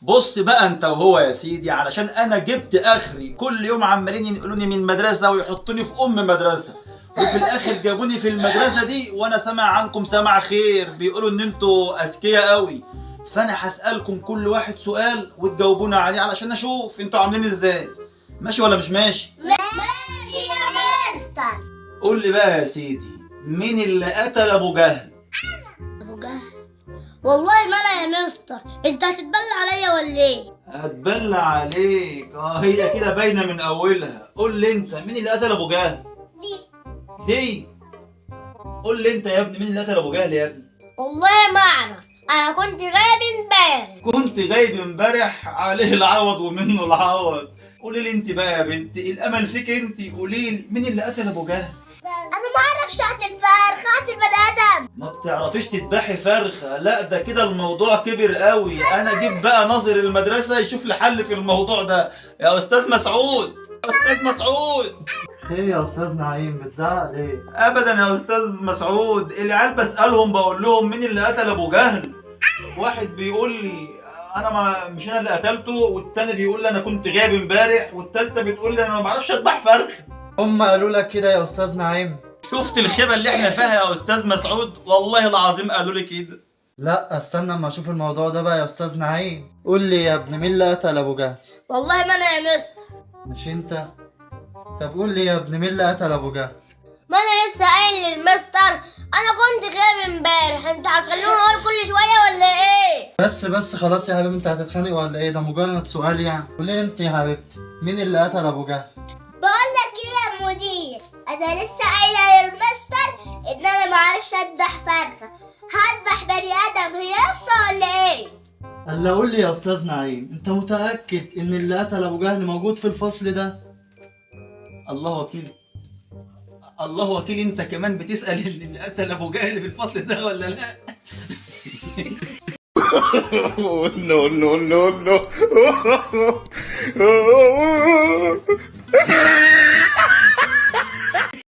بص بقى انت وهو يا سيدي، علشان انا جبت اخري، كل يوم عمالين ينقلوني من مدرسه ويحطوني في ام مدرسه، وفي الاخر جابوني في المدرسة دي، وانا سامع عنكم سمع خير، بيقولوا ان انتوا اذكياء قوي. فانا هسالكم كل واحد سؤال وتجاوبونا عليه علشان اشوف انتوا عاملين ازاي. ماشي ولا مش ماشي؟ ماشي يا مستر. قول لي بقى يا سيدي، مين اللي قتل ابو جهل؟ ابو جهل؟ والله ما انا يا مستر، انت هتتبلى عليا ولا ايه؟ هتبلى عليك؟ هي كده باينة من اولها. قول لي انت، مين اللي قتل ابو جهل؟ دي. قول لي انت يا ابني، مين اللي قتل ابو جهل يا ابني؟ والله ما اعرف، انا كنت غايب امبارح. كنت غايب امبارح؟ عليه العوض ومنه العوض. قولي لي انت بقى يا بنتي، الامل فيك انت، قولي لي مين اللي قتل ابو جهل؟ انا ما اعرفش اقتل فرخة، اقتل بني ادم. ما بتعرفيش تذبحي فرخة؟ لا ده كده الموضوع كبر قوي. انا اجيب بقى ناظر المدرسة يشوف لي حل في الموضوع ده. يا استاذ مسعود، يا استاذ مسعود. خير يا استاذ نعيم، بتزعق ليه؟ ابدا يا استاذ مسعود، العيال بسالهم بقول لهم مين اللي قتل ابو جهل؟ واحد بيقول لي انا ما مش انا اللي قتلته، والتاني بيقول لي انا كنت غايب امبارح، والتالتة بتقول لي انا ما بعرفش اذبح فرخة. هم قالوا لك كده يا استاذ نعيم؟ شفت الخيبه اللي احنا فيها يا استاذ مسعود؟ والله العظيم قالوا لي كده. لا استنى اما اشوف الموضوع ده بقى يا استاذ نعيم. قول لي يا ابني، مين اللي قتل ابو جهل؟ والله ما انا يا مستر. مش انت؟ طب قول لي يا ابني، مين اللي قتل ابو جهل؟ ما انا لسه قايل للمستر انا كنت غايب امبارح، انتوا هتخلوني اقول كل شوية ولا ايه؟ بس خلاص يا حبيبي، انت هتتخانق ولا ايه؟ ده مجرد سؤال يعني. قول لي انت يا حبيبتي، مين اللي قتل ابو جهل؟ بقول لك ايه يا مدير، انا لسه قايله للمستر ان انا ما اعرفش اذبح فرخة، هذبح بني ادم هي ولا ايه؟ الا قول لي يا استاذ نعيم، انت متاكد ان اللي قتل ابو جهل موجود في الفصل ده؟ الله وكيل، الله وكيل، انت كمان بتسال اللي قتل ابو جهل في الفصل ده ولا لا؟ no no no no.